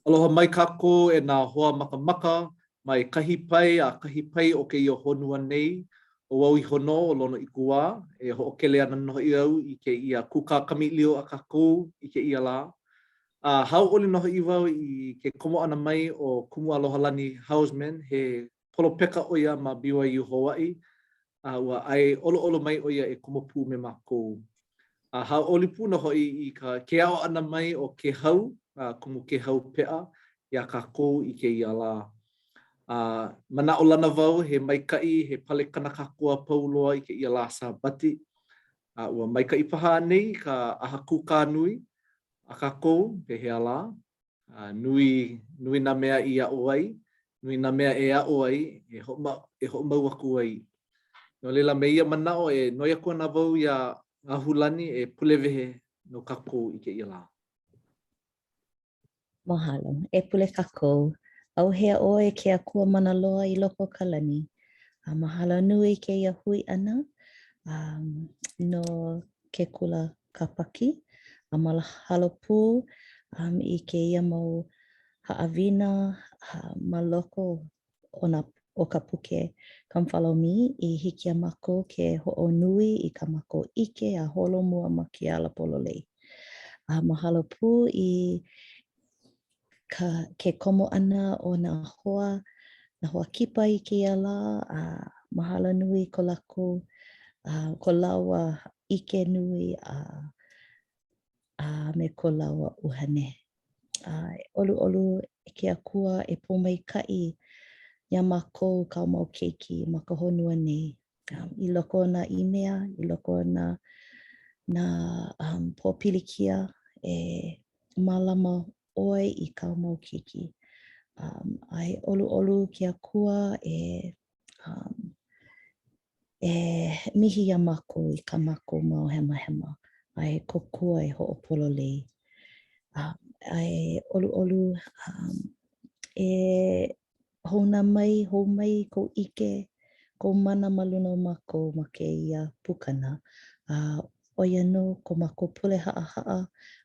Aloha mai kākou e nā hoa makamaka mai kahi pae a kahi pae o kēia honua nei. ʻO au iho nō ʻo Lono ʻIkuwā, e hoʻokele ana nō hoʻi au i kēia kūkā kamaʻilio a kākou i kēia lā. A hauʻoli nō hoʻi wau i ke komo ʻana mai o Kumu Alohalani Housman, he polopeka ʻo ia ma BYU Hawaii, a ua ʻae ʻoluʻolu mai ʻo ia e komo pū me mākou. A hauʻoli pū nō hoʻi i ka ke aʻo ʻana mai o Kēhau, Kumu Kēhau Peʻa, iā kākou i kēia lā. A manaʻolana wau he maikaʻi, he palekana kākou a pau loa i kēia lā Sābati. A ua maikaʻi paha anei ka ʻaha kūkā nui a kākou, pehea lā? A nui, nui nā mea i aʻo ai, nui nā mea e aʻo ai, e hoʻoma, e hoʻomau aku ai. No laila, me ia manaʻo e noi aku ana wau iā Ahulani e pule wehe no kākou i kēia lā. Mahalo. E pule kākou. ʻAuhea ʻoe ke Akua mana loa i loko o ka lani. A mahalo nui kēia hui ʻana um, no ke kula Kāpaki, a mahalo pū um, i kēia mau haʻawina uh, ma loko o, nā, o ka puke Come Follow Me i hiki iā mākou ke hoʻonui i kā mākou ʻike a holomua ma ke ala pololei. A mahalo pū i ka, ke komo ʻana o nā hoa, nā hoa kipa i kēia lā, a mahalo nui ko lākou, uh, ko lāua ʻike nui a, a me ko lāua ʻuhane. A e ʻoluʻolu e ke Akua e pōmaikaʻi iā mākou kāu mau keiki ma ka honua nei. Um, I loko o nā ʻīnea, i loko o nā, nā um, pōpilikia e mālama ʻoe i kāu mau keiki. Um, a e ʻoluʻolu ke Akua e, um, e mihi iā mākou i kā mākou mau hemahema a e kōkua e hoʻopololei. Um, a e ʻoluʻolu um, e hoʻouna mai, hou mai kou ʻike, kou mana ma luna o mākou ma kēia pukana. A ʻo ia nō ko mākou pule haʻahaʻa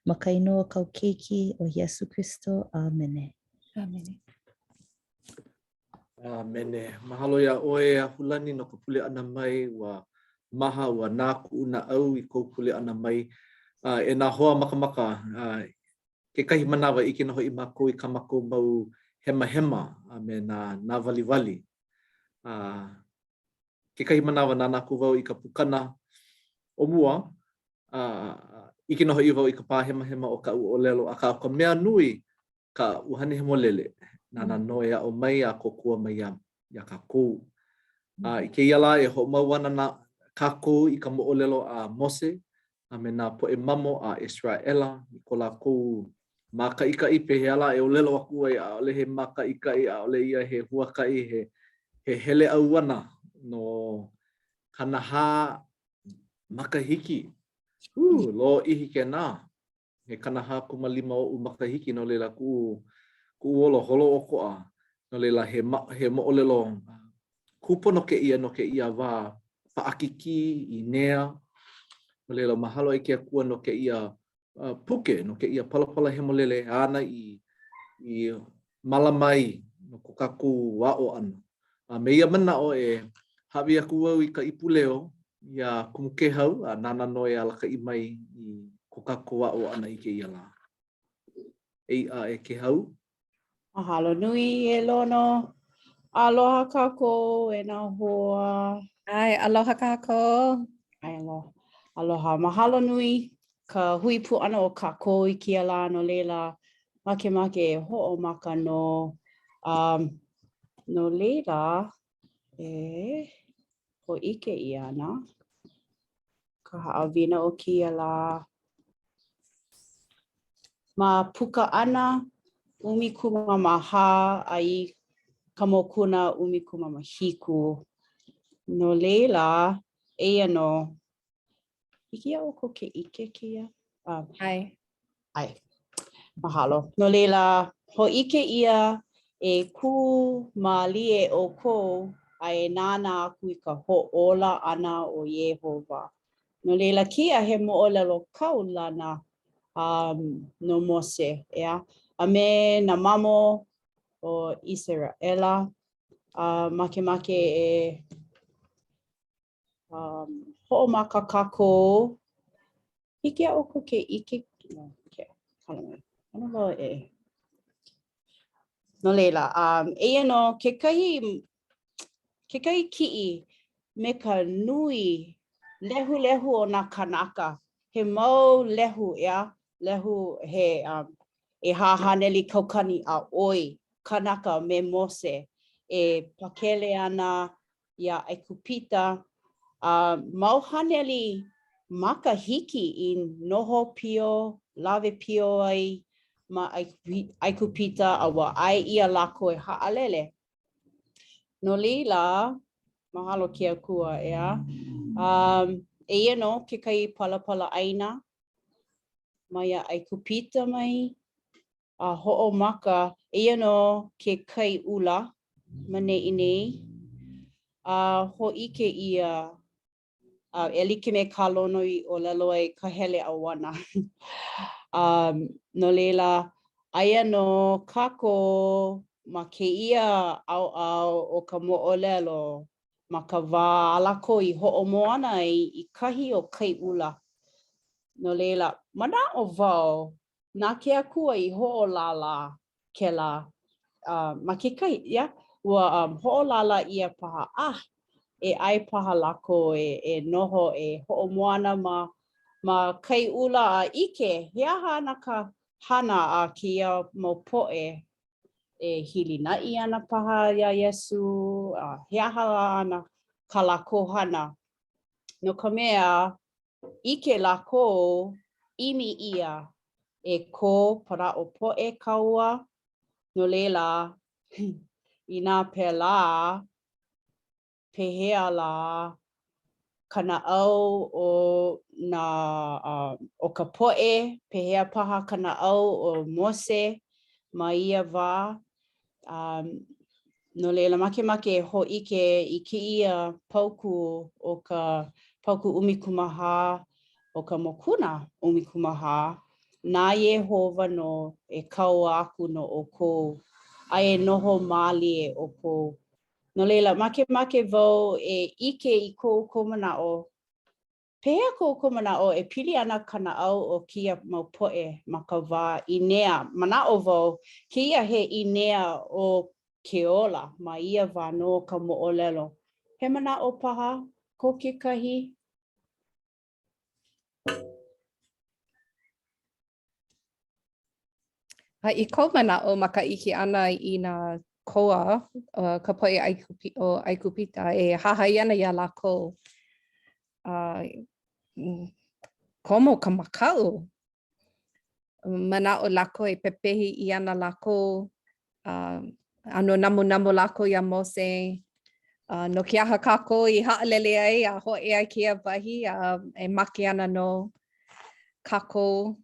ma ka inoa o kāu Keiki, ʻo Iesū Kristo. ʻĀmene. ʻĀmene. ʻĀmene. Mahalo iā ʻoe, Ahulani, no ka pule ʻana mai. Ua maha, ua nā kuʻu naʻau i kou pule ʻana mai. A e nā hoa makamaka, a kekahi manawa, ʻike nō hoʻi mākou i kā mākou mau hemahema a me nā nāwaliwali. A kekahi manawa, nānā aku wau i ka pukana o mua, a ʻike nō hoʻi wau i ka pāhemahema o kaʻu ʻōlelo, akā, ʻo ka mea nui, ka ʻUhane Hemolele, nāna nō e aʻo mai a kōkua mai iā, iā kākou. A i kēia lā e hoʻomau ana nā, kākou i ka moʻolelo a Mose a me nā poʻe mamo a ʻIseraʻela i ko lākou mākaʻikaʻi, pehea lā e ʻōlelo aku ai, ʻaʻole he mākaʻikaʻi, ʻaʻole ia he huakaʻi, he, he hele ʻauana no 40 makahiki. Ū, lōʻihi kēnā. He 45 oʻu makahiki, no laila kuʻu, kuʻu ola holoʻokoʻa. No laila, he, he moʻolelo kūpono kēia no kēia wā paʻakikī, ʻīnea. No laila, mahalo i ke Akua no kēia uh, puke, no kēia palapala hemolele āna i, i mālama ai no ko kākou aʻo ʻana. A me ia manaʻo e hāʻawi aku au i ka ipuleo iā Kumu Kēhau, a nāna nō e alakaʻi mai i ko kākou aʻo ʻana i kēia lā. E iʻa e Kēhau. Mahalo nui e Lono. Aloha kākou e nā hoa. ʻAe, aloha kākou. ʻAe, aloha. Aloha. Mahalo nui ka hui pū ʻana o kākou i kēia lā, no laila, makemake e hoʻomaka nō. Um, no laila, e hōʻike ʻia ana ka haʻawina o kēia lā. Ma puka ʻana 14 a i ka mokuna 17. No laila, eia nō. Hiki iā ʻoukou ke ʻike kēia? Um, ʻAe. ʻAe. Mahalo. No laila, hōʻike ʻia e kū mālie ʻoukou a e nānā aku i ka hoʻōla ʻana o Iēhova. No laila, kēia he moʻolelo kaulana um, no Mose, ʻeā? A me nā mamo o ʻIseraʻela, a makemake e um, hoʻomaka kākou. Hiki iā ʻoukou ke ʻike, no, ke, hala mai. ʻAno loa e. No laila, um, eia nō kekahi, kekahi kiʻi me ka nui lehulehu o nā kānaka. He mau lehu, ʻeā? Lehu he um, ʻehā haneli kaukani a ʻoi kānaka me Mose e pakele ana iā ʻAigupita, a mau haneli makahiki i noho pio, lawe pio ai ma ʻAigupita a ua ʻae ʻia lākou e haʻalele. No laila, mahalo ke Akua, ʻeā. Um, eia nō kekahi palapala ʻāina maiā ʻAigupita mai, A hoʻomaka, eia nō ke kai ʻula ma neʻi nei, a hōʻike ʻia, a e like me kā Lono i ʻōlelo ai, ka hele ʻauana. um, no laila, aia nō kākou ma kēia ʻaoʻao o ka moʻolelo ma ka wā a lākou i hoʻomoana ai i kahi o Kaiʻula. No laila, manaʻo wau, Na ke Akua i hoʻolālā kēlā uh, ma kekahi, yeah, ua um, hoʻolālā ʻia paha, ah, e ʻae paha lākou e, e noho, e hoʻomoana ma, ma Kaiʻula a ʻike, he aha ana ka hana a kēia mau poʻe e hilinaʻi ana paha iā Iesū, a he aha lā ana kā lākou hana. No ka mea, ʻike lākou, ʻimi ʻia e ko Paraʻo poʻe kaua, no laila, inā pēlā, pehea lā ka naʻau o nā, o ka poʻe, pehea paha ka naʻau o Mose ma ia wā? Um, no laila, makemake e hōʻike i kēia paukū o ka paukū 14 o ka mokuna 14, na Iēhova nō e kaua aku no ʻoukou, a e noho mālie ʻoukou. No laila, makemake wau e ʻike i ko ʻoukou manaʻo Pehea ko ʻoukou manaʻo e pili ana ka naʻau o kēia mau poʻe ma ka wā ʻīnea? Manaʻo wau, kēia he ʻīnea o ke ola ma ia wā nō ka moʻolelo. He manaʻo paha ko kekahi? A i kou manaʻo ma ka ʻike ʻana i nā koa, ka poʻe o ʻAigupita e hahai ana iā lākou, uh, komo ka makaʻu. Manaʻo lākou e pepehi ʻia ana lākou, uh, ʻano namunamu lākou iā Mose, uh, no ke aha kākou i haʻalele ai a hōʻea i kēia wahi, a e make ana nō kākou.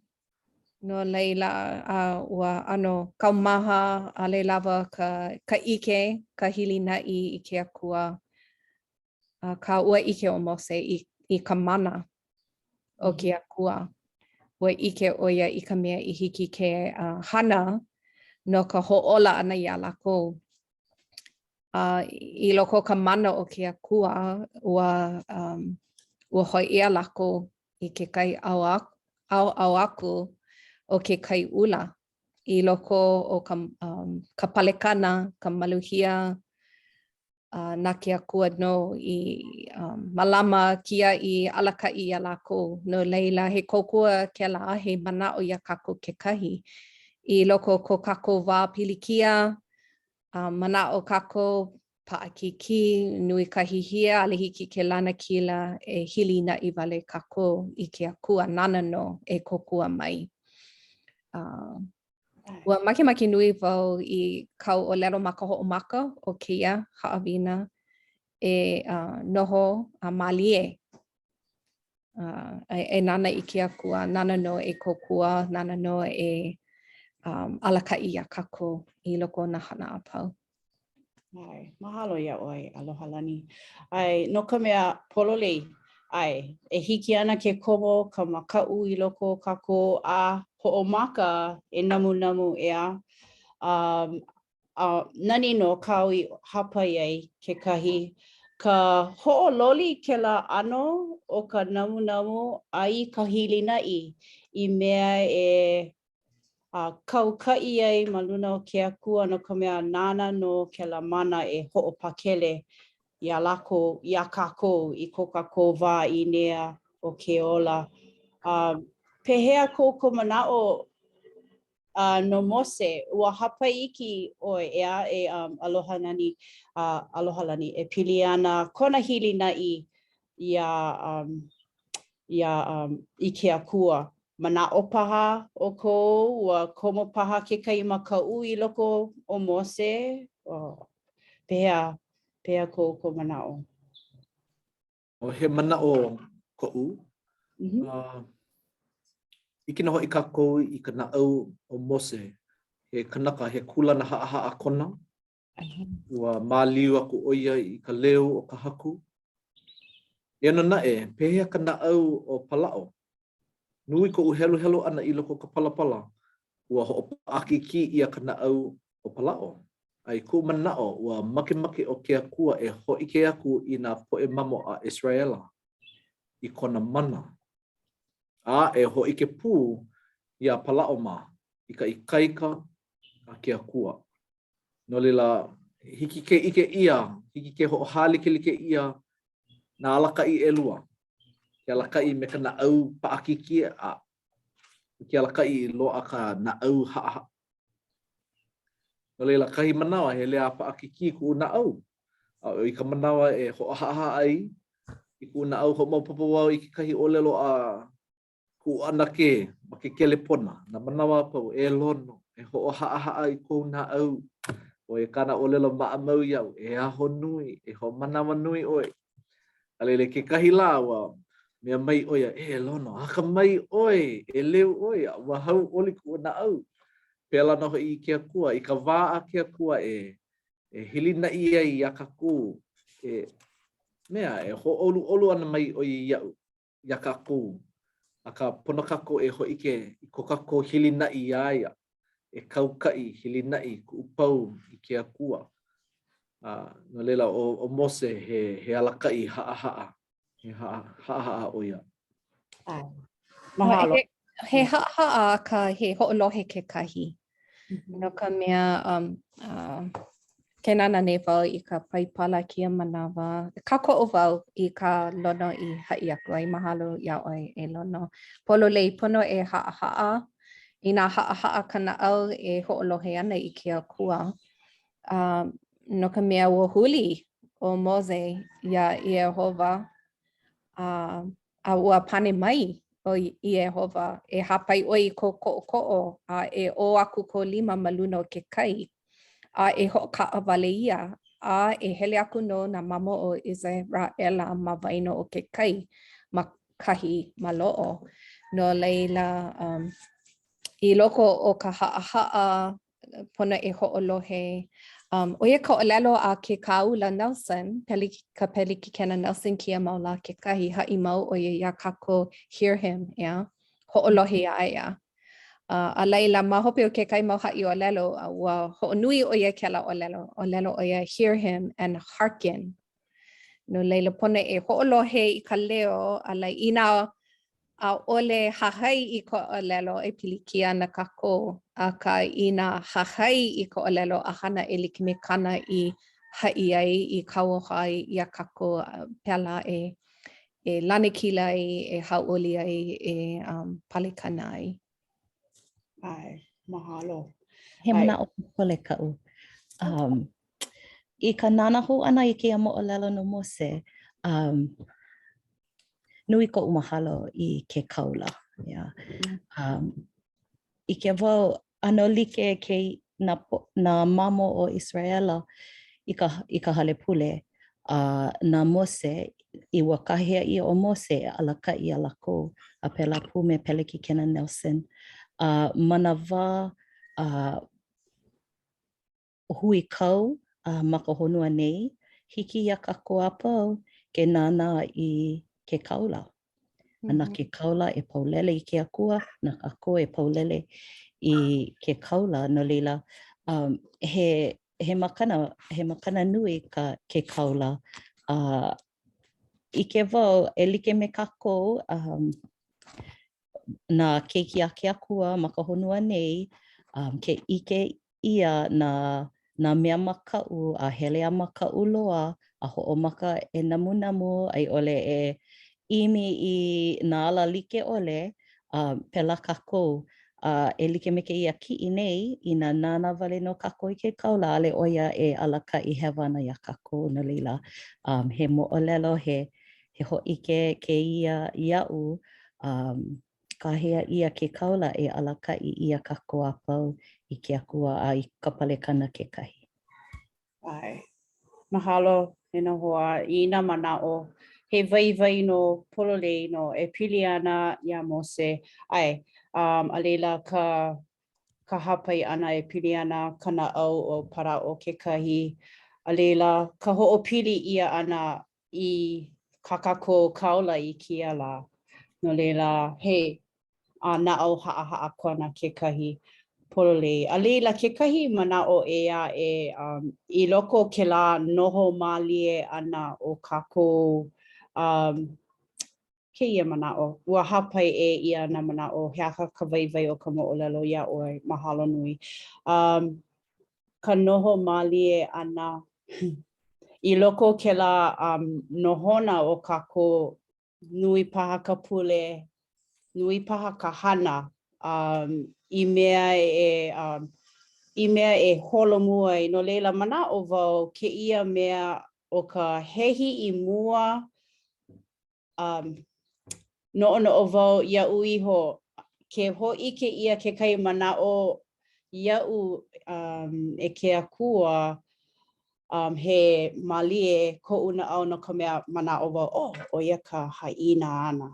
No laila, uh, ua ʻano kaumaha, ʻaʻole lawa ka, ka ʻike, ka hilinaʻi i ke Akua. Akā, ua ʻike ʻo Mose i, i ka mana o ke Akua. Ua ʻike ʻo ia i ka mea i hiki ke uh, hana no ka hoʻōla ʻana iā lākou. A uh, i loko o ka mana o ke Akua, ua, um, ua hōʻea lākou i kekahi ʻaoʻao aku o ke kai ʻula i loko o ka, um, ka palekana, ka maluhia, uh, na ke Akua nō i um, mālama, kiaʻi, alakaʻi iā lākou. No laila, he kōkua kēlā, he manaʻo iā kākou kekahi. I loko o ko kākou wā pilikia, uh, manaʻo kākou paʻakikī, nui ka hihia, ʻaʻole hiki ke lanakila e hilinaʻi wale kākou i ke Akua nāna nō e kōkua mai. Uh, Ua makemake nui wau i kāu ʻōlelo ma ka hoʻomaka o kēia haʻawina e uh, noho a mālie uh, e, e nānā i ke Akua, nāna nō e kōkua, nāna nō e um, alakaʻi iā kākou i loko o nā hana a pau. ʻAe, mahalo iā ʻoe, Alohalani. ʻAe, no ka mea, pololei. ʻae, e hiki ana ke komo ka makaʻu i loko o kākou a hoʻomaka e namunamu, ʻeā? Um, a nani nō kāu i hāpai ai kekahi, ka hoʻololi kēlā ʻano o ka namunamu a i ka hilinaʻi i mea e a kaukaʻi ai ma luna o ke Akua no ka mea nāna nō kēlā mana e hoʻopakele iā lākou, iā kākou i ko kākou wā ʻīnea o ke ola. A pehea ko ʻoukou manaʻo uh, no Mose, ua hāpai iki ʻoe, ʻeā, e um, Aloha Nani, uh, Aloha Lani, e pili ana kona hilinaʻi iā, um, iā, um, i ke Akua. Manaʻo paha ʻoukou, ua komo paha kekahi makaʻu i loko o Mose? Oh, pehea, pehea ko ʻoukou manaʻo? Oh, he manaʻo koʻu. Mm -hmm. uh, ʻike nō hoʻi kākou i ka naʻau o Mose, he kanaka, he kūlana haʻahaʻa kona. Ua māliu aku ʻo ia i ka leo o ka Haku. Eia nō naʻe, pehea ka naʻau o Palaʻo? Nui koʻu heluhelu ʻana i loko o ka palapala, ua hoʻopaʻakikī ʻia ka naʻau o Palaʻo. A i kuʻu manaʻo, ua makemake ʻo ke Akua e hōʻike aku i nā poʻe mamo a ʻIseraʻela i kona mana, a e hōʻike pū iā Palaʻo mā i ka ikaika a ke Akua. No laila, hiki ke ʻike ʻia, hiki ke hoʻohālikelike ʻia nā alakaʻi ʻelua, ke alakaʻi me ka naʻau paʻakikī a ke alakaʻi i loaʻa ka naʻau haʻahaʻa. No laila, kahi manawa, hele a paʻakikī kuʻu naʻau. A i ka manawa e hoʻohaʻahaʻa ai i kuʻu naʻau, hoʻomaopopo wau i kekahi ʻōlelo a kuʻu ʻanakē ma ke kelepona, nā manawa a pau, e Lono, e hoʻohaʻahaʻa i kou naʻau. ʻO ia kāna ʻōlelo maʻamau iaʻu, e ahonui, e hoʻomanawanui ʻoe. A laila, i kekahi lā, ua mea mai ʻo ia, e Lono, akamai ʻoe, ʻeleu ʻoe, a ua hauʻoli kuʻu naʻau. Pēlā nō hoʻi i ke Akua, i ka wā a ke Akua e e hilinaʻi ai iā kākou, e mea, e hōʻoluʻolu ana mai ʻo ia iaʻu. iā kākou, akā, pono kākou e hōʻike i ko kākou hilinaʻi iā ia, e kaukaʻi, hilinaʻi, kuʻupau i ke Akua. A, no laila, ʻo, ʻo Mose, he, he alakaʻi haʻahaʻa, he haʻahaʻa ʻo ia. ʻAe. Mahalo. He, he haʻahaʻa akā he hoʻolohe kekahi. No ka mea, um, uh, ke nānā nei wau i ka Paipala kēia manawa, kākoʻo wau i kā Lono i haʻi aku ai, mahalo iā ʻoe e Lono. Pololei, pono e haʻahaʻa, inā haʻahaʻa ka naʻau e hoʻolohe ana i ke Akua. Um, no ka mea, ua huli ʻo Mose iā Iēhova, a uh, A ua pane mai ʻo Iēhova, E hāpai ʻoe i kou koʻokoʻo, a e ʻō aku kou lima ma luna o ke kai, a e hoʻokaʻawale ia, a e hele aku nō nā mamo o ʻIseraʻela ma waena o ke kai, ma kahi maloʻo. No laila, um, i loko o ka haʻahaʻa pono e hoʻolohe. Um, ʻo ia ka ʻōlelo a ke kāula Nelson, peli, ka Pelikikena Nelson kēia mau lā kekahi, haʻi mau ʻo ia iā kākou, hear him, yeah? hoʻolohe iā ia. Uh, a laila, ma hope o kekahi mau haʻi ʻōlelo, uh, ua hoʻonui ʻo ia kēlā ʻōlelo, ʻōlelo ʻo ia, hear him and hearken. No laila, pono e hoʻolohe i ka leo, a laila, inā ʻaʻole hahai i ka ʻōlelo e pilikia ana kākou, akā inā hahai i ka ʻōlelo a hana e like me kāna i haʻi ai, i kauoha ai iā kākou, pēlā e e lanakila ai, e hauʻoli ai, e um, palekana ai. ʻAe, mahalo. He manaʻo pōkole kaʻu. Um, i ka nānā hou ʻana i kēia moʻolelo no Mose, um, nui koʻu mahalo i ke kāula. Yeah. Um, ʻike wau, ʻano like ke, nā, nā mamo o ʻIseraʻela i ka, i ka hale pule, a na Mose, i ua kāhea ʻia ʻo Mose e alakaʻi iā lākou, a pēlā pū me Pelekikena Nelson. A ma nā wā a huikau ma ka honua nei, hiki iā kākou a pau ke nānā i. ke kaula. A na ke kaula e paulele i ke Akua, na kākou e paulele i ke kaula, no laila, um, he, he makana, he makana nui ka, ke kaula. A uh, ʻike wau, e like me kākou, um, nā keiki a ke Akua ma ka honua nei, um, ke ʻike ʻia nā, nā mea makaʻu a hele a makaʻu loa a hoʻomaka e namunamu a i ʻole e ʻimi i nā ala like ʻole, a pēlā kākou. A e like me kēia kiʻi nei, inā nānā wale nō kākou i ke kaula, ʻaʻole ʻo ia e alakaʻi hewa ana iā kākou, no laila, um, he moʻolelo, he, he hōʻike kēia iaʻu, um, kāhea ʻia ke kaula e alakaʻi ʻia kākou a pau i ke Akua a i ka palekana kekahi. ʻAe. Mahalo e nā hoa i nā manaʻo. He waiwai nō pololei nō e pili ana iā Mose. ʻAe. Um, a laila ka ka hāpai ʻana e pili ana ka naʻau o Paraʻo kekahi. A laila ka hoʻopili ʻia ʻana i kā kākou kaula i kēia lā. No laila, he a naʻau haʻahaʻa kona kekahi pololei. A laila, kekahi manaʻo ʻē aʻe um, i loko o kēlā noho mālie ʻana o kākou, um, kēia manaʻo, ua hāpai ʻē ʻia nā manaʻo, he aha ka waiwai o ka moʻolelo iā ʻoe, mahalo nui. Um, ka noho mālie ʻana i loko o kēlā um, nohona o kākou, nui paha ka pule, nui paha ka hana um, i mea e um, i mea e holomua ai. No laila, manaʻo wau kēia mea ʻo ka hehi i mua um, noʻonoʻo wau iaʻu iho, ke hōʻike ʻia kekahi manaʻo iaʻu um, e ke Akua, um, he mālie koʻu naʻau no ka mea manaʻo wau, oh, ʻo ia ka haʻina āna.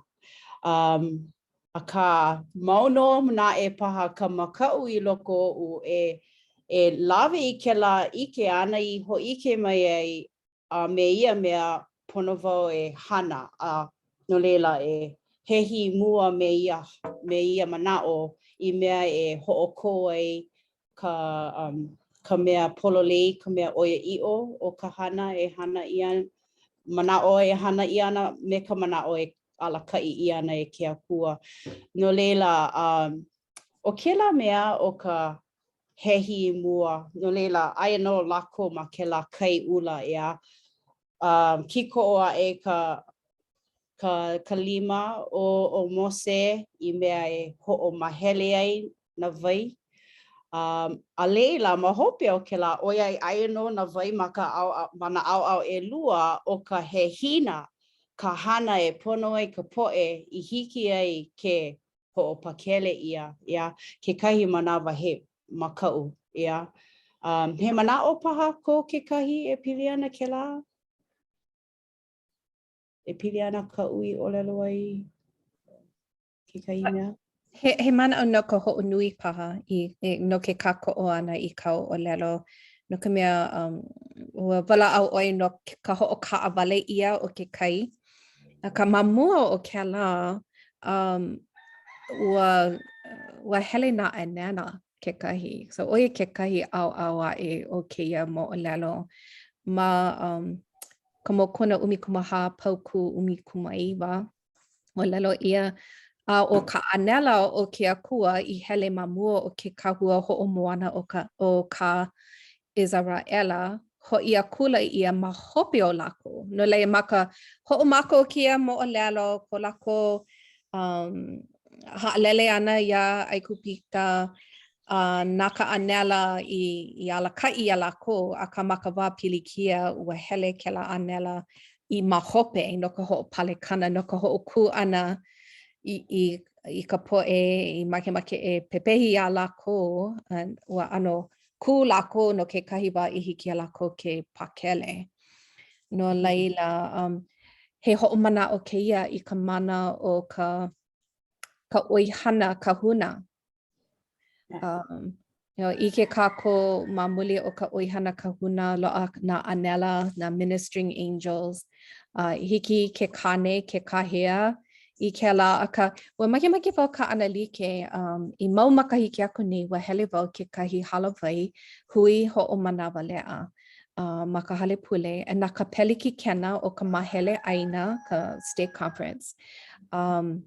Um, akā, mau nō naʻe paha ka makaʻu i loko oʻu e, e lawe i kēlā ʻike āna i hōʻike mai ai a me ia mea, pono wau e hana, a no laila e hehi i mua me ia, me ia manaʻo i mea e hoʻokō ai ka, um, ka mea pololei, ka mea ʻoiaʻiʻo o ka hana e hana ʻia, manaʻo e hana ʻia ana me ka manaʻo e alakaʻi ʻia ana e ke Akua. No laila, um, ʻo kēlā mea ʻo ka hehi i mua, no laila, aia nō lākou ma kēlā kai ʻula, ʻeā. Um, kīkoʻo aʻe ka, ka, ka lima o, o Mose i mea e hoʻomahele ai nā wai. Um, a laila, ma hope o kēlā, ʻoiai aia nō nā wai ma ka ʻaoʻao, ma nā ʻaoʻao ʻelua o ka hehina, ka hana e pono ai ka poʻe i hiki ai ke hoʻopakele ʻia, ʻeā, kekahi manawa he makaʻu, ʻeā. Um, he manaʻo paha ko kekahi e pili ana kēlā? E pili ana kaʻu i ʻōlelo ai kekahi mea? He, he manaʻo no ka hoʻonui paha i, i, no ke kākoʻo ʻana i kāu ʻōlelo. No ka mea, um, ua walaʻau ʻoe no ka hoʻokaʻawale ʻia o ke kai. Akā ma mua o kēlā, um, ua, ua hele nā ʻānela kekahi. So ʻo ia kekahi ʻaoʻao aʻe o kēia moʻolelo. Ma um, ka mokuna 14 paukū 19, ʻōlelo ʻia, a ʻo ka ʻānela o ke Akua i hele ma mua o ke kahua hoʻomoana o ka, o kā ʻIseraʻela, hoʻi akula ia ma hope o lākou. No laila, ma ka hoʻomaka o kēia moʻolelo, ko lākou um, haʻalele ʻana iā ʻAigupita, a na ka ʻānela i, i alakaʻi iā lākou, akā ma ka wā pilikia, ua hele kēlā ʻānela i ma hope no ka hoʻopalekana, no ka hoʻokū ʻana i, i, i ka poʻe i makemake e pepehi iā lākou, ua ʻano kū lākou no kekahi wā i hiki iā lākou ke pakele. No laila, um, he hoʻomanaʻo kēia i ka mana o ka, ka ʻoihana kahuna. Um, You know, ʻike kākou ma muli o ka ʻoihana kahuna loaʻa nā ʻānela, nā ministering angels. Uh, hiki ke kāne, ke kāhea i kēlā, akā, ua makemake wau kaʻanalike, um, i mau makahiki aku nei, ua hele wau kekahi hālāwai hui hoʻomanawaleʻa uh, ma ka hale pule, na ka pelikikena o ka māhele ʻāina, ka stake conference. Um,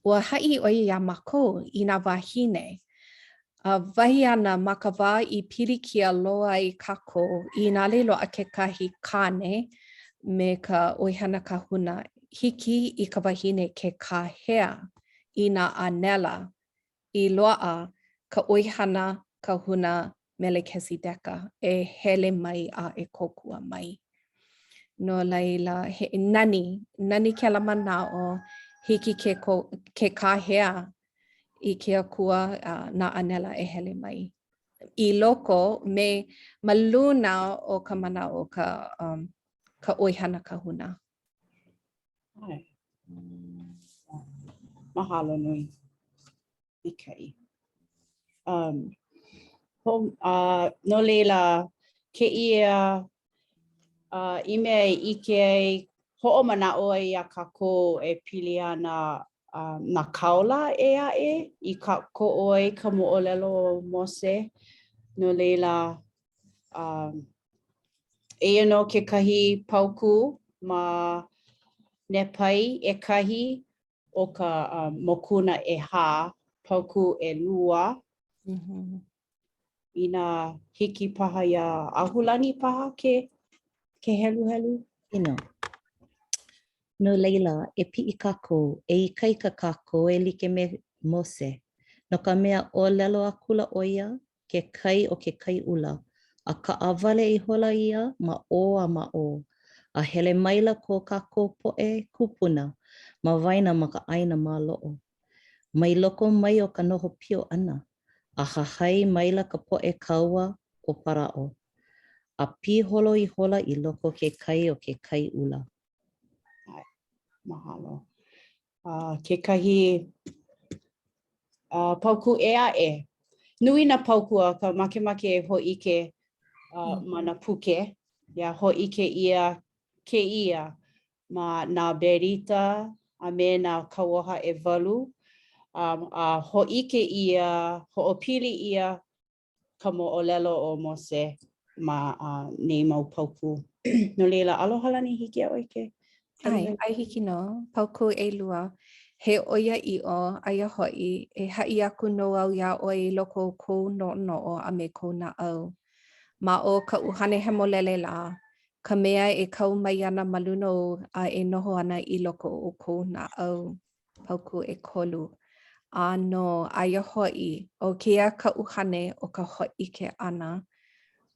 Ua haʻi ʻo ia iā mākou i nā wāhine, a wahi āna ma ka wā i pilikia loa ai kākou, inā ʻaʻole loaʻa kekahi kāne me ka ʻoihana kahuna, hiki i ka wahine ke kāhea i nā ʻānela i loaʻa ka ʻoihana kahuna Melekisedeka e hele mai a e kōkua mai. No laila, he nani, nani kēlā manaʻo, hiki ke, ko, ke kāhea i ke akua a nā ʻānela e hele mai. I loko me ma luna o ka manaʻo o ka, um, ka ʻoihana kahuna. ʻAe. Mahalo nui. Maikaʻi. Um, ho, uh, no laila, kēia uh, i mea e ʻike ai, hoʻomanaʻo ai iā kākou e pili ana uh, nā kāula ʻē aʻe i kākoʻo ai ka moʻolelo o Mose. No laila, um, eia nō kekahi paukū ma Nepai ʻekahi o ka mokuna ʻehā, paukū ʻelua. Inā hiki paha iā Ahulani paha ke ke heluhelu. Ino. No laila, e piʻi kākou, e ikaika kākou e like me Mose, no ka mea, ʻōlelo akula ʻo ia ke kai o ke Kai ʻUla, a kaʻawale ihola ia ma ʻō a ma ʻō, a hele maila ko kākou poʻe kūpuna ma waena ma ka ʻāina maloʻo. Mai loko mai o ka noho pio ʻana, a hahai maila ka poʻe kaua o Paraʻo, a piholo ihola i loko o ke kai o ke Kai ʻUla. ʻAe, mahalo. Uh, kekahi uh, paukū ʻē aʻe. Nui nā paukū akā makemake e hōʻike uh, ma nā puke. Ia hōʻike ʻia kēia ma nā berita a me nā kauoha ʻewalu. Um, a hōʻike ʻia, hoʻopili ʻia ka moʻolelo o Mose ma uh, nei mau paukū. No laila, Alohalani, hiki iā ʻoe ke ʻAe, ʻae hiki nō. Paukū ʻelua. He ʻoiaʻiʻo, aia hoʻi, e haʻi aku nō au iā ʻoe i loko o kou noʻonoʻo a me kou naʻau. Ma o ka ʻUhane Hemolele lā, ka mea e kau mai ana ma luna ou a e noho ana i loko o kou naʻau. Paukū ʻekolu. ʻĀnō, aia hoʻi, ʻo kēia ka ʻuhane o ka hōʻike ʻana.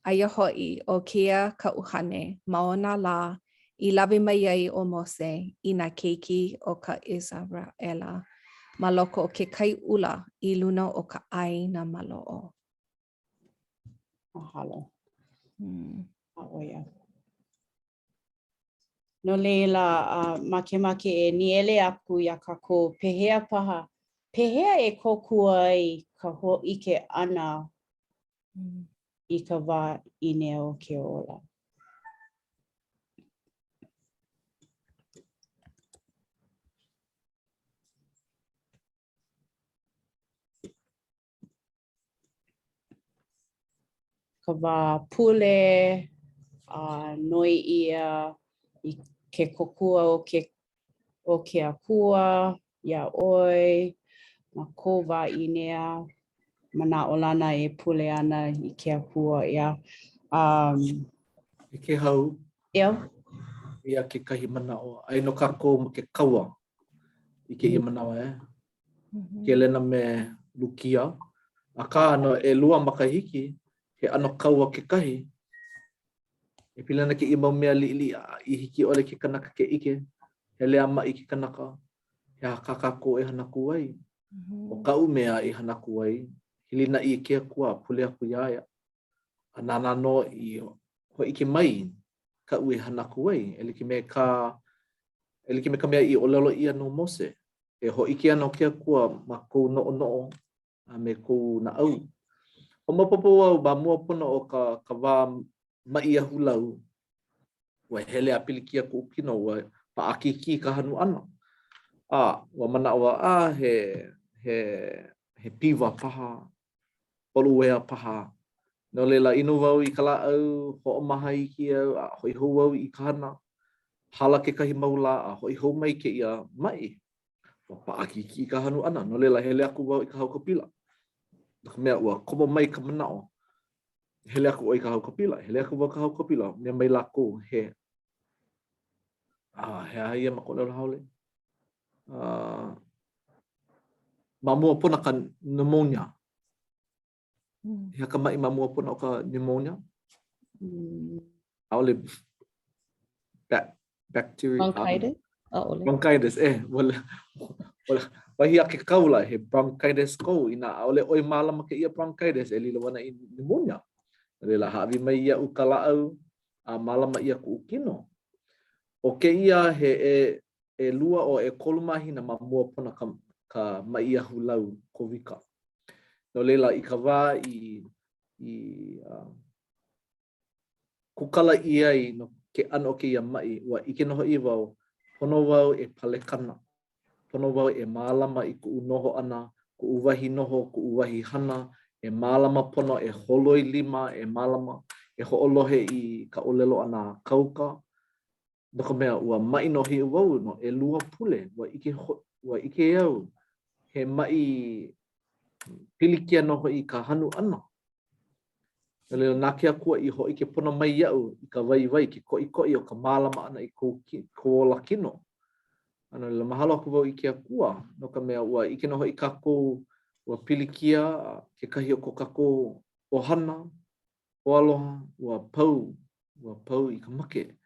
Aia hoʻi, ʻo kēia ka ʻuhane ma ona lā i lawe mai ai ʻo Mose i nā keiki o ka ʻIseraʻela ma loko o ke Kai ʻUla i luna o ka ʻāina maloʻo. Mahalo. Hmm. A ʻo ia. No laila, uh, makemake e nīele aku iā kākou, pehea paha, pehea e kōkua ai ka hōʻike ʻana mm. i ka wā ʻīnea o ke ola? Ka wā pule, a noi ʻia i ke kōkua o ke, o ke akua iā ʻoe ma kou wā ʻīnea, manaʻolana e pule ana i ke akua, yeah. Um, E Kēhau. Yeah. Eia kekahi manaʻo, aia nō kākou ma ke kaua i kēia manawa, e. Kelena me Lukia. Akā, no ʻelua makahiki, he ʻano kaua kekahi. E pili ana kēia mau mea liʻiliʻi a i hiki ʻole ke kanaka ke ʻike, hele a maʻi ke kanaka, he aha kā kākou e hana aku ai? ʻO kaʻu mea i hana aku ai, hilinaʻi i ke Akua a pule aku iā ia. A nāna nō i hōʻike mai kaʻu e hana aku ai, e like me ka e like me ka mea i ʻōlelo ʻia no Mose, e hōʻike ana ke Akua ma kou noʻonoʻo a me kou naʻau. Hoʻomaopopo au ma mua pono o ka, ka wā maʻi ahulau, ua hele a pilikia kuʻu kino, ua paʻakikī ka hanu ʻana. A, ua manaʻo au, a, he, he, he piwa paha, poluea paha. No laila, inu wau i ka lāʻau, hoʻomaha iki au, a hoʻi hou au i ka hana. Hala kekahi mau lā, a hoʻi hou mai kēia maʻi. Ua paʻakikī ka hanu ʻana, no laila, hele aku wau i ka haukapila. No ka mea, ua komo mai ka manaʻo, hele aku ʻoe i ka haukapila. Hele aku wau i ka haukapila, mea mai lākou, he, a, he aha ia ma ka ʻōlelo haole? Uh, ma mua pono ka pneumonia. Mm. He aha ka maʻi ma mua pono o ka pneumonia? Mm. ʻAʻole bacteria. Bronchitis? ʻAʻole. Bronchitis, eh. Wala, wala, wahi a ke kāula, he bronchitis kou. Inā ʻaʻole ʻoe mālama kēia bronchitis, e lilo ana i pneumonia. No laila, hāʻawi mai iaʻu ka lāʻau a mālama ʻia kuʻu kino. ʻO kēia he e, ʻelua o ʻekolu mahina ma mua pono ka, ka maʻi ahulau Kowika. No laila, i ka wā i, i uh, kūkala ʻia ai no ke ʻano o kēia maʻi, ua ʻike nō hoʻi wau, pono wau e palekana. Pono wau e mālama i kuʻu noho ʻana, kuʻu wahi noho, kuʻu wahi hana, e mālama pono, e holoi lima, e mālama, e hoʻolohe i ka ʻōlelo a nā kauka, No ka mea, ua maʻi nō hoʻi wau no ʻelua pule, ua ʻike, ua ʻike au he maʻi pilikia nō hoʻi ka hanu ʻana. No laila, na ke Akua i hōʻike pono mai iaʻu i ka waiwai, ke koʻikoʻi o ka mālama ʻana i kou, kou ola kino. A no laila, mahalo aku wau i ke Akua, no ka mea, ua ʻike nō hoʻi kākou, ua pilikia kekahi o ko kākou ʻohana, hoaaloha, ua pau, ua pau i ka make.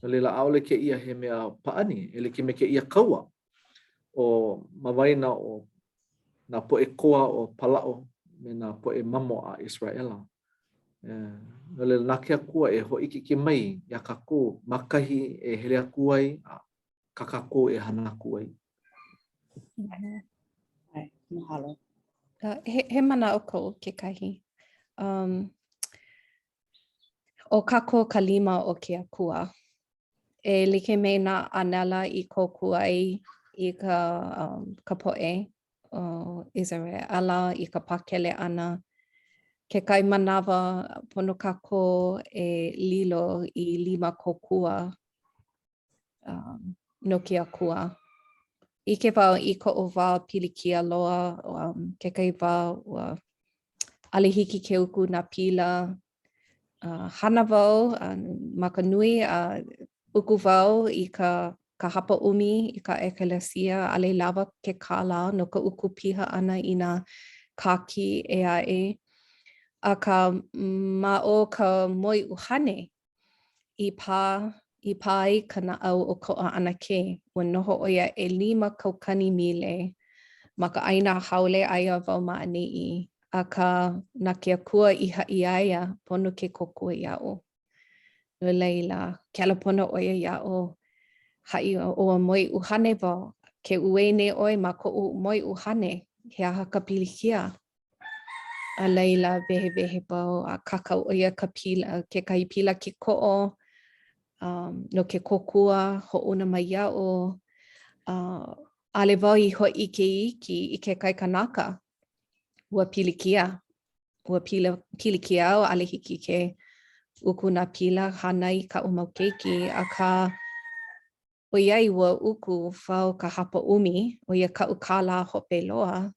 No laila, ʻaʻole kēia he mea pāʻani, e like me kēia kaua o ma waena o nā poʻe koa o Palaʻo me nā poʻe mamo a ʻIseraʻela. No laila, na ke Akua e hōʻikeʻike mai iā kākou ma kahi e hele aku ai a kā kākou e hana aku ai. ʻAe, mahalo. Uh, he, he manaʻo koʻu kekahi. Um, ʻo kākou ka lima o ke Akua. E like me nā ʻānela i kōkua ai i ka, um, ka poʻe o ʻIseraʻela i ka pakele ʻana. Kekahi manawa pono kākou e lilo i lima kōkua um, no ke Akua. ʻIke wau i koʻu wā pilikia loa, um, kekahi wā ua ʻaʻole hiki ke uku nā pila. Uh, hana wau uh, ma ka nui a uh, uku wau i ka ka hapaʻumi i ka ʻekalesia, ʻaʻole lawa ke kālā no ka uku piha ʻana i nā kāki ʻē aʻe. Akā, ma o ka moeʻuhane, i pā, i pā ai ka naʻau o koʻu ʻanakē, ua noho ʻo ia 5,000 mile ma ka ʻāina haole aia wau ma ʻaneʻi, akā, na ke Akua i haʻi iā ia, pono ke kōkua iaʻu. No laila, kela pono ʻo ia iaʻu, haʻi ua moeʻuhane wau, ke uē nei ʻoe ma koʻu moeʻuhane, he aha ka pilikia? A laila, wehewehe wau a kākau ʻo ia ka pila, kekahi pila kīkoʻo um, no ke kōkua hoʻouna mai iaʻu. Uh, ʻaʻole wau i hōʻike iki i kekahi kanaka. Ua pilikia. Ua pila, pilikia au, ʻaʻole hiki ke uku nā pila hānai i kaʻu mau keiki, akā ʻOiai ua uku wau ka hapaʻumi, ʻo ia kaʻu kālā hope loa,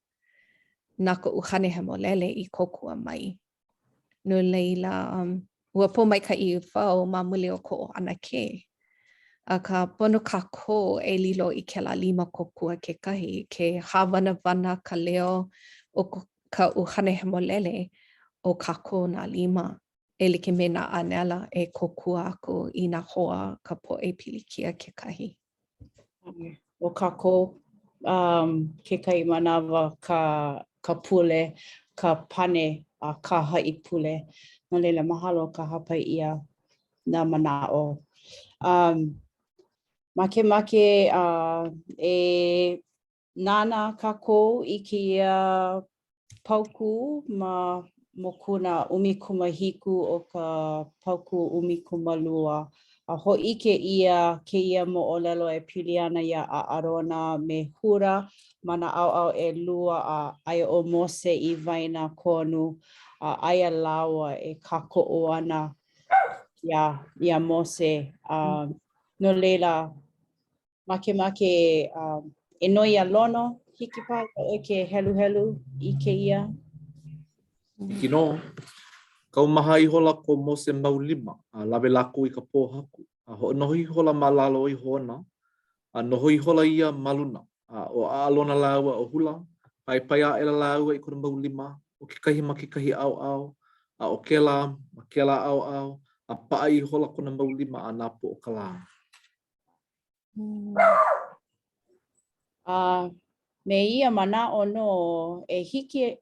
na ka ʻUhane Hemolele i kōkua mai. No laila, um, ua pōmaikaʻi wau ma muli o koʻu ʻanakē. Akā, pono kākou e lilo i kēlā lima kōkua kekahi, ke hāwanawana ka leo o ka ʻUhane Hemolele ʻo kākou nā lima. e like me nā ʻānela e kōkua aku i nā hoa ka poʻe pilikia kekahi. ʻO kākou um, kekahi manawa ka, ka pule, ka pane a ka haipule. No laila, mahalo ka hāpai ʻia nā manaʻo. Um, makemake uh, e Nānā kākou i kēia paukū ma. mokuna 17 o ka paukū 12, a hōʻike ʻia kēia moʻolelo e pili ana iā ʻAʻarona me Hura ma nā ʻaoʻao ʻelua a aia ʻo Mose i waena konu a aia lāua e kākoʻo ana iā, iā Mose. A no laila, Makemake e noi iā Lono, hiki paha iā ʻoe ke heluhelu i kēia? Hiki nō. Kaumaha ihola ko Mose mau lima, a lawe lākou i ka pōhaku, a hoʻonoho ihola ma lalo iho ona, a noho ihola ia ma luna. A ʻo ʻAʻalona lāua ʻo Hula, paepae aʻela lāua i kona mau lima, ʻo kekahi ma kekahi ʻaoʻao, a ʻo kēlā ma kēlā ʻaoʻao, a paʻa ihola kona mau lima a napoʻo ka lā. A me ia manaʻo nō e hiki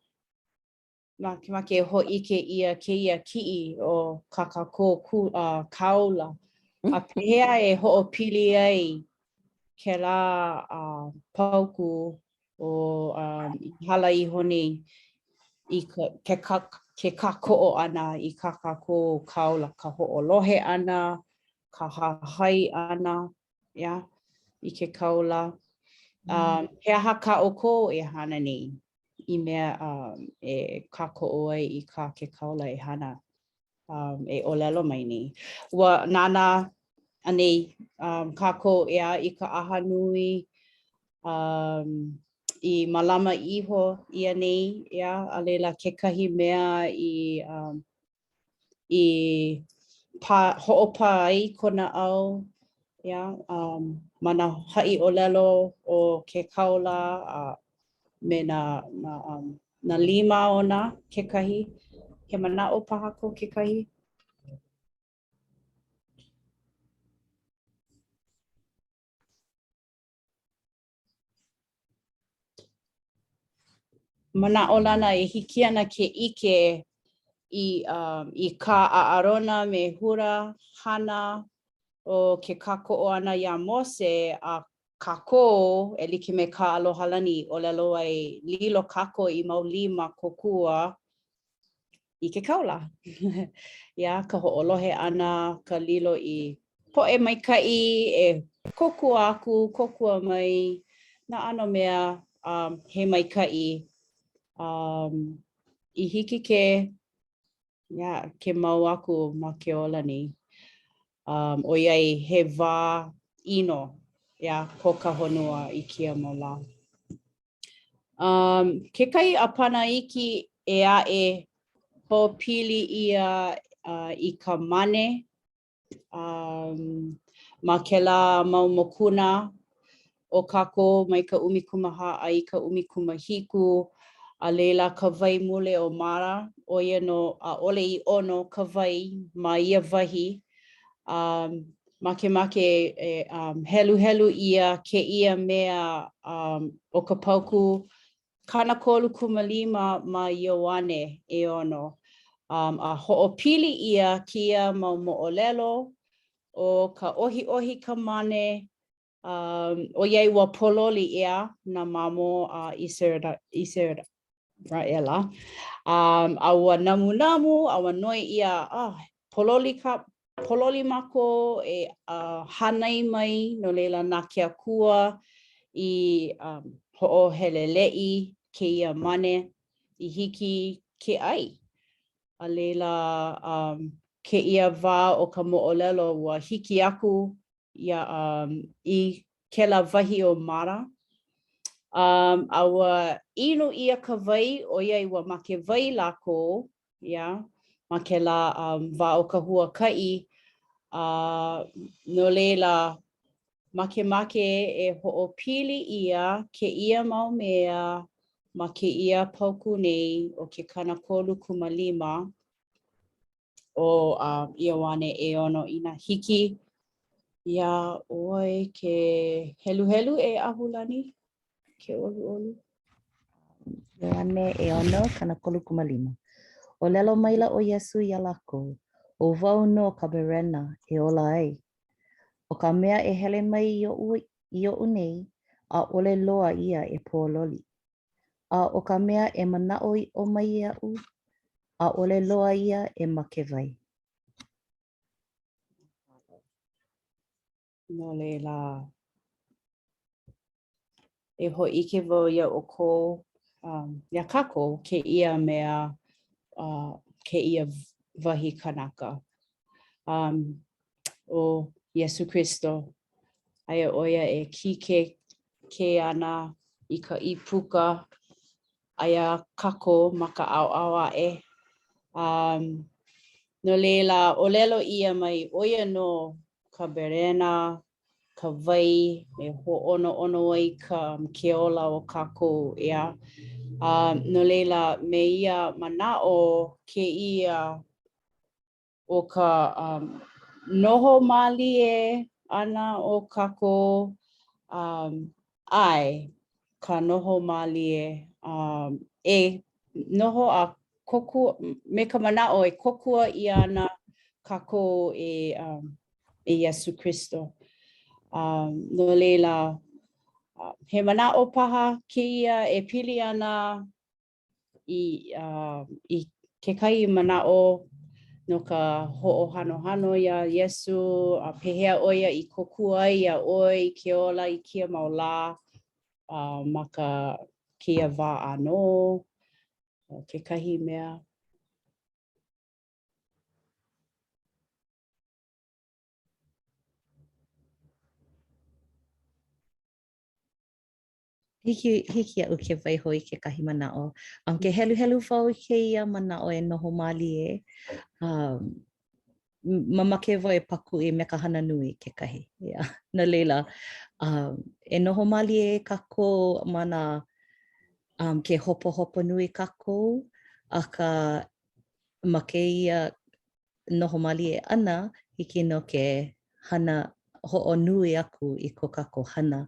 makemake e hōʻike ʻia kēia kiʻi o kā kākou kū, uh, kāula. A pehea e hoʻopili ai kēlā uh, paukū o um, i hala iho nei i ka, ke, ka, ke kākoʻo ʻana i kā kākou kāula, ka hoʻolohe ʻana, ka hahai ʻana, yeah, i ke kāula. Um, he aha kā ʻoukou e hana nei i mea um, e kākoʻo ai i kā ke kāula e hana, um, e ʻōlelo mai nei? Ua nānā anei um, kākou ʻeā i ka ʻaha nui um, i mālama iho ʻia nei, ʻeā, a laila kekahi mea i um, i pā, hoʻopā ai ko naʻau, ʻeā, um, ma nā haʻi ʻōlelo o ke kāula a me nā, nā, um, nā lima ona kekahi. He manaʻo paha ko kekahi? Manaʻolana e hiki ana ke ʻike i, um, i kā ʻAʻarona me Hura hana o ke kākoʻo ʻana iā Mose a kākou, e like me kā Alohalani i ʻōlelo ai, lilo kākou i mau lima kōkua i ke kāula. Yeah, ka hoʻolohe ʻana, ka lilo i poʻe maikaʻi e kōkua aku, kōkua mai, nā ʻano mea um, he maikaʻi um, i hiki ke, yeah, ke mau aku ma ke ola nei. Um, ʻoiai he wā ʻino, yeah, ko ka honua i kēia mau lā. Um, kekahi ʻāpana iki ʻē aʻe hoʻopili ʻia uh, i ka mane um, ma kēlā mau mokuna o kākou mai ka 14 a i ka 17, a laila ka wai mule o Mara, ʻo ia nō ʻaʻole i ʻono ka wai ma ia wahi. Um, makemake e um, heluhelu ʻia kēia mea um, o ka paukū 35 ma Ioane ʻeono. Um, a hoʻopili ʻia kēia mau moʻolelo o ka ʻohiʻohi ka mane, um, ʻoiai ua pōloli ʻeā nā mamo a ʻIseraʻela, um, a ua namunamu, a ua noi ʻia, oh, pōloli ka, Pōloli mākou e uh, hānai mai, no laila na ke Akua i um, hoʻoheleleʻi kēia mane i hiki ke ʻai. A laila, um, kēia wā o ka moʻolelo, ua hiki aku ia, um, i kēlā wahi o Mara. Um, a ua inu ʻia ka wai, ʻoiai ua make wai lākou, yeah, ma kēlā um, wā o ka huakaʻi, a uh, no laila, makemake e hoʻopili ʻia kēia mau mea ma kēia paukū nei o ke 35 o uh, Ioane ʻeono inā hiki iā ʻoe ke heluhelu e Ahulani, ke ʻoluʻolu. Ioane ʻeono, 35. ʻŌlelo maila ʻo Iesū iā lākou, ʻO wau nō ka berena e ola ai. ʻO ka mea e hele mai i oʻu, i oʻu nei, ʻaʻole loa ia e pōloli. A ʻo ka mea e manaʻoʻiʻo mai iaʻu, ʻaʻole loa ia e make wai. No laila, e hōʻike wau iā ʻoukou, um, iā kākou, kēia mea, uh, kēia wahi kanaka. Um, ʻo Iesū Kristo, aia ʻo ia e kīkēkē ana i ka ʻīpuka, aia kākou ma ka ʻaoʻao aʻe. Um, no laila, ʻōlelo ʻia mai, ʻo ia nō ka berena, ka wai e hōʻonoʻono ai ka ke ola o kākou, ʻeā? A no laila, me ia manaʻo kēia o ka um, noho mālie ʻana o kākou, um, ʻae, ka noho mālie, um, e noho a kōkua, me ka manaʻo e kōkua ʻia ana kākou e, um, e Iesū Kristo. Um, no laila, he manaʻo paha kēia e pili ana i, uh, i kekahi manaʻo no ka hoʻohanohano iā Iesū, a pehea ʻo ia i kōkua ai iā ʻoe i ke ola i kēia mau lā uh, ma ka kēia wā ʻānō, kekahi mea. Hiki, hiki iaʻu ke waiho i kekahi manaʻo. Um, ke heluhelu wau i kēia manaʻo e noho mālie, um, mamake wau e pakuʻi me ka hana nui kekahi. Yeah. No laila, um, e noho mālie kākou ma nā um, ke hopohopo nui kākou, akā ma kēia noho mālie ʻana, hiki nō ke hana hoʻonui aku i ko kākou hana,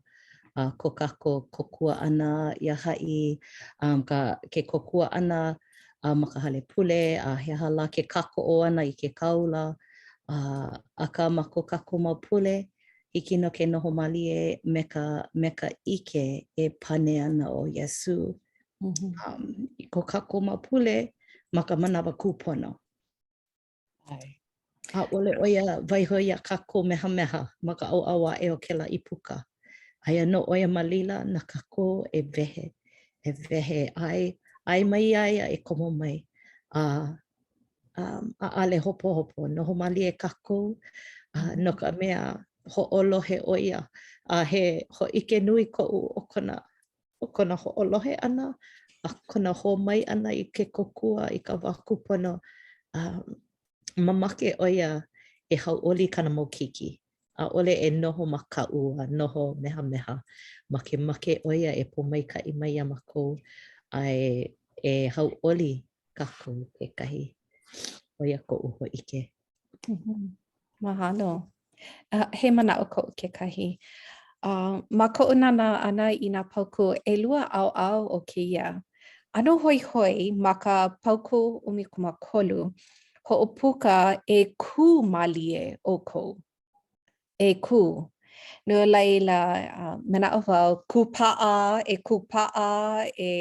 a ko kākou kōkua ʻana iā haʻi, um, ka, ke kōkua ʻana uh, ma ka hale pule, a he aha lā ke kākoʻo ʻana i ke kāula, uh, akā ma ko kākou mau pule, hiki nō ke noho mālie me ka, me ka ʻike e pane ana ʻo Iesū mm -hmm. um, i ko kākou mau pule ma ka manawa kūpono. ʻAe. ʻAʻole ʻo ia waiho iā kākou mehameha ma ka ʻaoʻao aʻe o kēlā ʻīpuka. Aia nō ʻo ia ma laila na kākou e wehe, e wehe, ʻae, ʻae mai iā ia e komo mai. A um, ʻaʻole hopohopo, noho mālie kākou, uh, no ka mea, hoʻolohe ʻo ia. A he hōʻike nui koʻu o kona ʻo kona hoʻolohe ʻana a kona hō mai ʻana i ke kōkua i ka wā kūpono, um, mamake ʻo ia e hauʻoli i kāna mau keiki. ʻAʻole e noho makaʻu a noho mehameha. Makemake ʻo ia e pōmaikaʻi mai iā mākou a e, e hauʻoli kākou kekahi. ʻO ia koʻu hōʻike. Mm -hmm. Mahalo. Uh, he manaʻo koʻu kekahi. Uh, ma koʻu nānā ʻana i nā paukū, ʻelua ʻaoʻao o kēia. ʻAno hoihoi ma ka paukū 13, hoʻopuka e kū mālie ʻoukou. E kū. No laila, uh, manaʻo wau, kūpaʻa, e kūpaʻa, e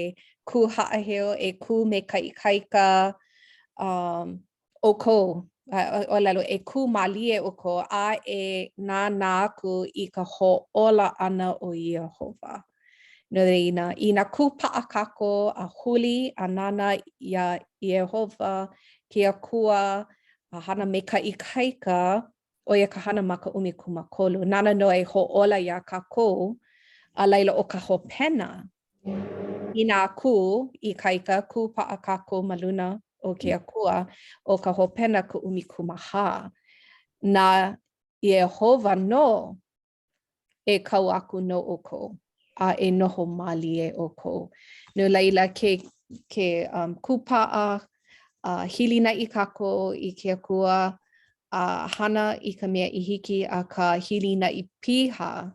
kū haʻaheo, e kū me ka ikaika, um, ʻoukou, ʻōlelo, e kū mālie ʻoukou a e nānā aku i ka hoʻōla ʻana o Iēhova. No laila, inā kūpaʻa kākou a huli a nānā iā Iēhova, ke Akua, a hana me ka ikaika, ʻo ia ka hana ma ka 13, nāna nō e hoʻōla iā kākou, a laila ʻo ka hopena, Inā kū ikaika, kūpaʻa kākou ma luna o ke Akua, ʻo ka hopena ka 14. Na Iēhova nō e kau aku no ʻoukou, a e noho mālie ʻoukou. No laila, ke, ke um, kūpaʻa, a uh, hilinaʻi kākou i ke Akua, a hana i ka mea i hiki, akā hilinaʻi piha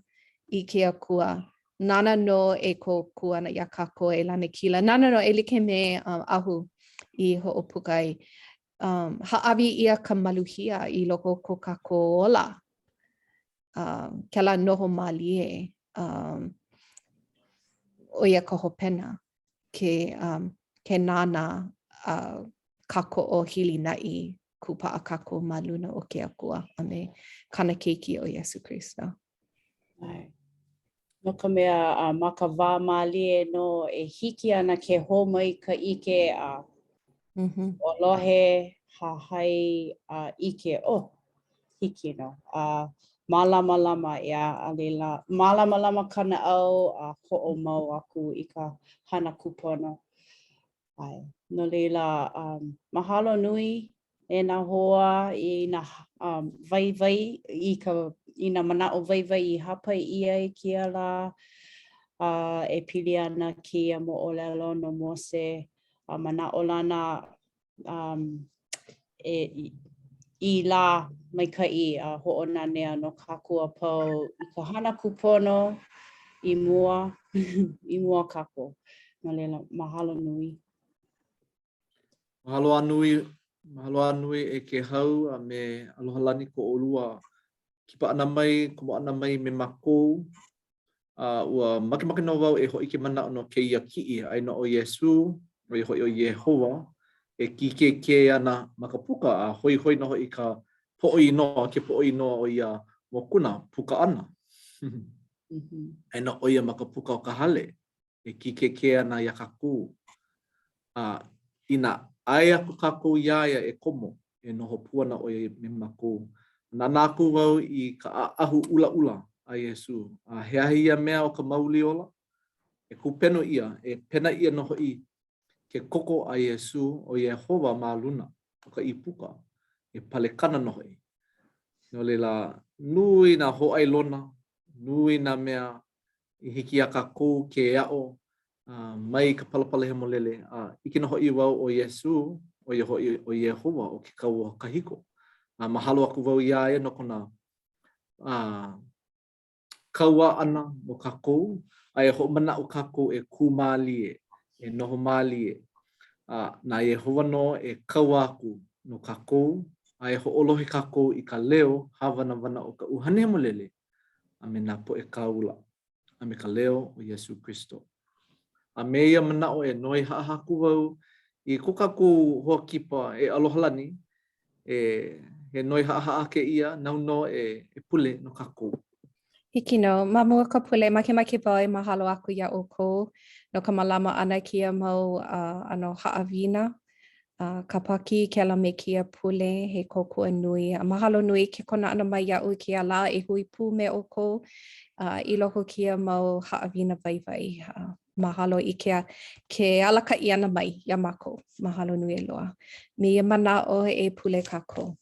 i ke Akua, Nāna nō e kōkua ana iā kākou e lanakila. Nāna nō e like me um, Ahu i hoʻopuka ai. Um, hāʻawi ʻia ka maluhia i loko o ko kākou ola. Um, kēlā noho mālie, um, ʻo ia ka hopena ke, um, ke nānā uh, kākoʻo hilinaʻi kūpaʻa kākou ma luna o ke Akua a me kāna keiki ʻo Iesū Kristo. ʻAe. No ka mea, a ma ka wā mālie nō e hiki ana ke hō mai ka ʻike a mm -hmm. ʻolohe, hahai, a ʻike, oh, hiki nō. A mālamalama, ʻeā, a laila, mālamalama ka naʻau a hoʻomau aku i ka hana kūpono. ʻAe. No laila, um, mahalo nui e nā hoa i nā um, waiwai, i, ka, i nā manaʻo waiwai i hāpai ʻia i kēia lā a e pili ana kēia moʻolelo no Mose a manaʻolana um, e, i, i lā maikaʻi a hoʻonanea no kākou a pau i ka hana kūpono i mua, i mua kākou. No laila, mahalo nui. Mahalo a nui, mahalo a nui e Kēhau a me Alohalani ko ʻolua kipa ʻana mai, komo ʻana mai me mākou. A ua makemake nō wau e hōʻike manaʻo no kēia kiʻi, aia nō ʻo Iesū, ʻo ia hoʻi ʻo Iēhova, e kīkēkē ana ma ka puka, a hoihoi nō hoʻi ka poʻo inoa, ke poʻo inoa o ia mokuna, puka ʻana. Aia nō ʻo ia ma ka puka o ka hale. e kīkēkē ana iā kākou. A inā ʻae aku kākou iā ia e komo, e noho pū ana ʻo ia me mākou. Nānā aku wau i ka ʻaʻahu ʻulaʻula a Iesū, a he aha ia mea ʻo ka mauli ola? E kūpenu ʻia, e pena ʻia nō hoʻi ke koko a Iesū ʻo Iēhova ma luna o ka ʻīpuka, e palekana nō hoʻi. No laila, nui nā hōʻailona, nui nā mea i hiki iā kākou ke aʻo mai ka Palapala Hemolele, a ʻike nō hoʻi wau ʻo Iesū, ʻo ia hoʻi ʻo Iēhova o ke kau kahiko. A mahalo aku wau iā ia no kona kauā ʻana no kākou, a e hoʻomanaʻo kākou e kū mālie, e noho mālie, a na Iēhova nō e kaua aku no kākou, a e hoʻolohe kākou i ka leo hāwanawana o ka ʻUhane Hemolele a me nā poʻe kāula, a me ka leo o Iesū Kristo. A me ia manaʻo e noi haʻahaʻa aku wau i ko kākou hoa kipa e Alohalani, e he noi haʻahaʻa kēia, nāu nō e, e pule no kākou. Hiki nō. Ma mua ka pule, makemake wau e mahalo aku iā ʻoukou no ka mālama ʻana i kēia mau uh, ʻano haʻawina uh, ka pākī kēlā me kēia pule, he kōkua nui. A mahalo nui ke kona ʻana mai iaʻu i kēia lā e hui pū me ʻoukou uh, i loko o kēia mau haʻawina waiwai. Uh, mahalo i ke, ke alakaʻi ʻana mai iā mākou. Mahalo nui loa. Me ia manaʻo e pule kākou.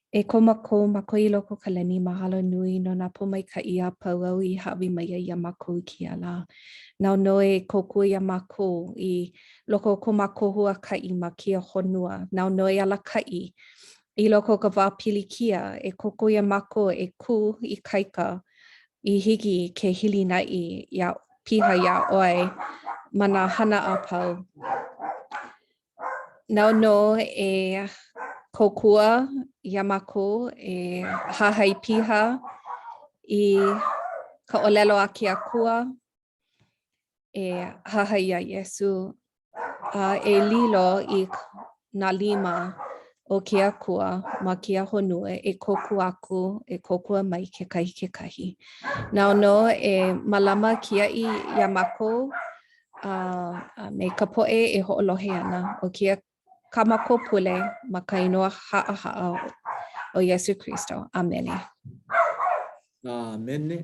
E ko mākou Makua i loko o ka lani, mahalo nui no nā pōmaikaʻi a pau āu i hāʻawi mai ai iā mākou i kēia lā. Nāu nō e kōkua iā mākou i loko o ko mākou huakaʻi ma kēia honua. Nāu nō e alakaʻi i loko o ka wā pilikia, e kōkua iā mākou e kū ikaika i hiki ke hilinaʻi iā piha iā ʻoe ma nā hana a pau. Nāu nō e kōkua iā mākou e hahai piha i ka ʻōlelo a ke Akua, e hahai iā Iesū, a e lilo i nā lima o ke Akua ma kēia honua e kōkua aku, e kōkua mai kekahi i kekahi. Nāu nō e mālama kiaʻi iā mākou a me ka poʻe e hoʻolohe ana ʻo kēia kā mākou pule ma ka inoa haʻahaʻa o Iesū Kristo. ʻĀmene. ʻĀmene.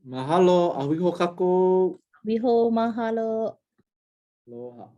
Mahalo, a hui hou kākou. Hui hou, mahalo. Aloha.